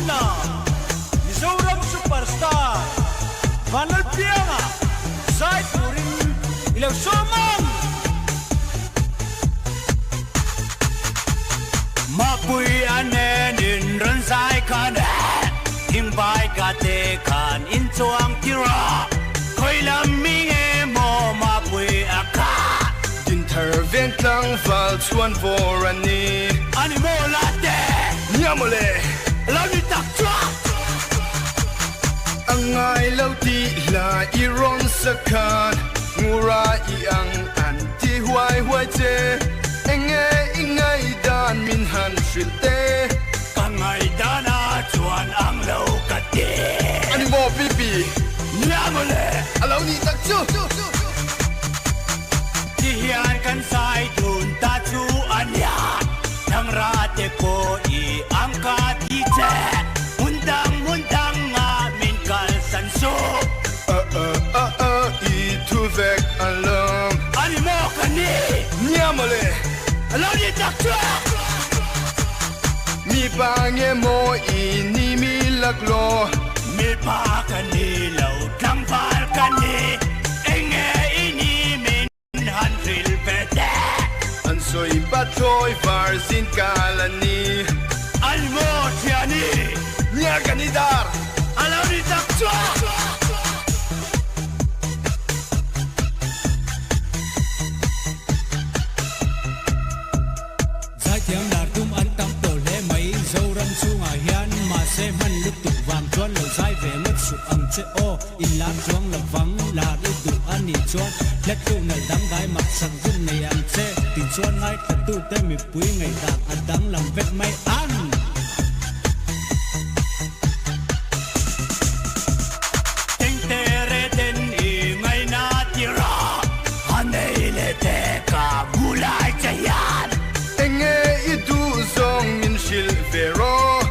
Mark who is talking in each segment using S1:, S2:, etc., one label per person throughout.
S1: Tuna Mizoram Superstar Vanlalpianga zai turin i lo sawm ang. Mapui a nen in rawn zai khan e, thingbai ka te khan in chuang tir a, khawi lam mi nge maw Mapui a kha.
S2: Dinthar veng tlangval chhuan vawr a ni.
S1: A ni maw la te?
S2: Nia maw le?
S1: Lo ni tak chuah!
S2: A ngai lo tih hla i rawn sa khan ngura i ang an ti huai huai che. Enge i ngaihdan min han hrilh te?
S1: Ka ngaihdan a chuan ang lo ka ti.
S2: A ni maw Pipi?
S1: Nia maw le?
S2: A lo nih tak chu!
S1: Ti hian kan sai dun ta chu a nia, Thangra te pawh i ang ka ti che, hmun dang hmun dang ah min kalsan suh.
S2: A a a a i thu vek a lawm.
S1: A ni maw ka ni?
S2: Nia mawle.
S1: A lo ni tak chuak.
S2: Mipa nge maw i ni mi laklawh?
S1: Mipa ka ni lo, tlangval ka ni. Enge i ni min han hrilh ve teh.
S2: An sawi pathlawi var zin kal a ni.
S1: A ni maw thiani?
S2: Nia ka ni dar.
S1: A lo ni tak chuak.
S3: Zaithiam lar tum an tam tawh hle mai Zoram chhungah hian mahse hman lutuk vang chuan lo zai ve ngawt suh ang che aw in lar chuang lovang lar i duh a nih chuan hlethluk nalh dangdai mak sak zun nei ang che tichuan ngaithlatute mipui ngaihdan a danglam vek mai ang.
S1: Tengtere ten i ngaina tira a nei leh te ka bulai che hian.
S2: Enge i duh zawng min hrilh ve rawh.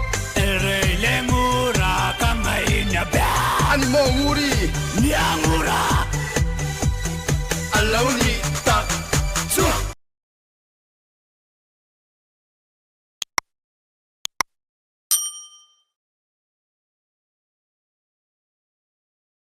S1: Elrei leh ngura ka ngaina ber.
S2: A ni maw nguri?
S1: Nia nguri.